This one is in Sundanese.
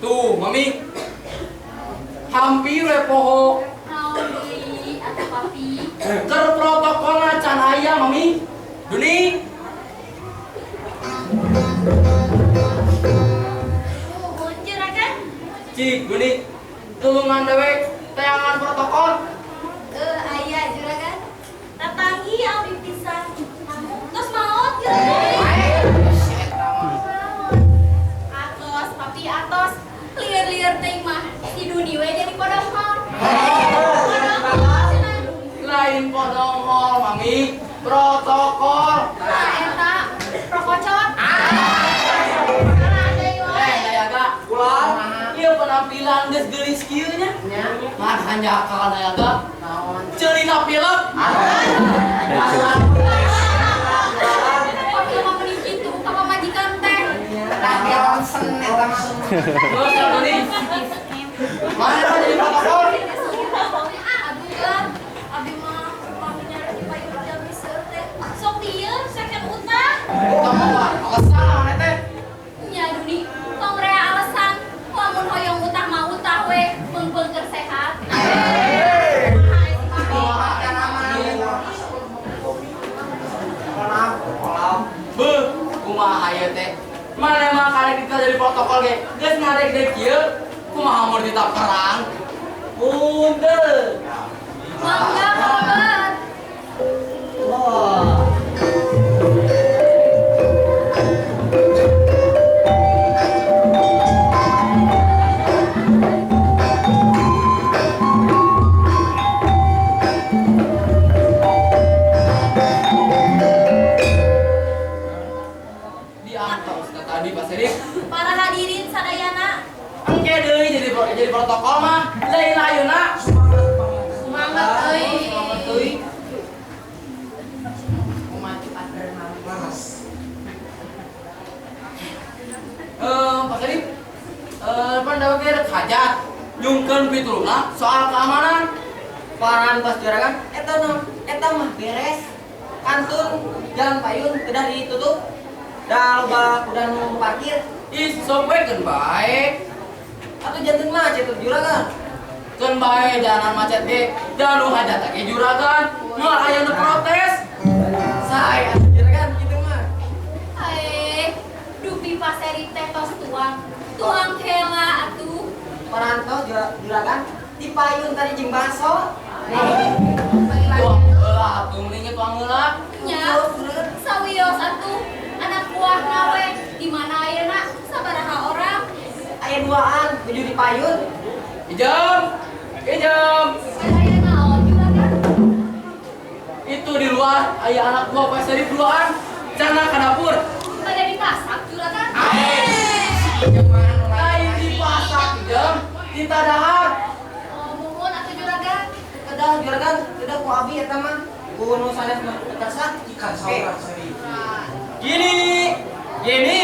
Tuh, Mami. Hampir we poho. Naon deui atuh Papi? Keur protokolna can aya, Mami. Duni. Nuhun juragan. Cik, Duni. Tulungan dewek teangan protokol. Aya juragan. Tatanggi abdi pisan. Tos maot juragan. Atos, Papi atos. Lieur-lieur teh mah si Duni we jadi podohol. Podohol cenah. Lain podohol, Mami. Protokol. Nah, eta prokocot. Salah deui wae. Dayaga, ulah. Ieu penampilan geus geulis kieu nya. Mah hanjakal Dayaga. Naon? Ceulina pilek. Papi mah meni kitu ka pamajikan teh. Lagi ronsen eta mah. Terus ya, Duni. Mana jadi protokol? Aduh kan, abi mah maminya di payung jami seueur teh. Sok lieur second utang. Tong mah alasan mana teh? Nya Duni, tong rea alasan. Lamun hoyong utah mah utah we, meungpeung keur sehat. Kolam, kolam. Beuh, kumaha ieu teh? Mana mah karek kita jadi protokol ge. Geus ngarek deui kieu, kumaha mun ditap perang? Punten. Mangga kabar. Wah. Diantos ka tadi Pak Serif. Para hadirin sadayana, Engke deui jadi protokol mah lain ayeuna. semangat euy. Semangat euy. Memacu adrenalin. Pak Serif. Pan dawet ge rek hajat nyungkeun pitulungna soal keamanan. Parantos juragan, eta mah eta mah beres. Kantun jalan payun kedah ditutup. Da loba kuda nu parkir. Ih, sok we keun bae. Atuh janten macet tuh juragan. Keun bae jalanan macet ge, da nu hajat ge juragan. Moal aya nu protes. Sae atuh juragan kitu mah. Eh, dupi paseri teh tos tuang. Tuang heula atuh. Parantos juragan di payun tadi jeung baso. Tuang heula atuh mending ge tuang heula. Nya, sawios atuh anak buah nawe di mana ayeuna sabaraha orang? Aya duaan nuju di payun. Ijem, ijem. Aya naon juragan? Itu di luar aya anak buah Pak Serif duaan. Cana ka dapur. Pada dipasak juragan. Lain dipasak ijem, kita dahar. Oh, muhun atuh juragan. Kedah juragan, kedah ku abi eta mah. Ku nu sanes mah kersa. Ikan saurang Serif. Gini, gini.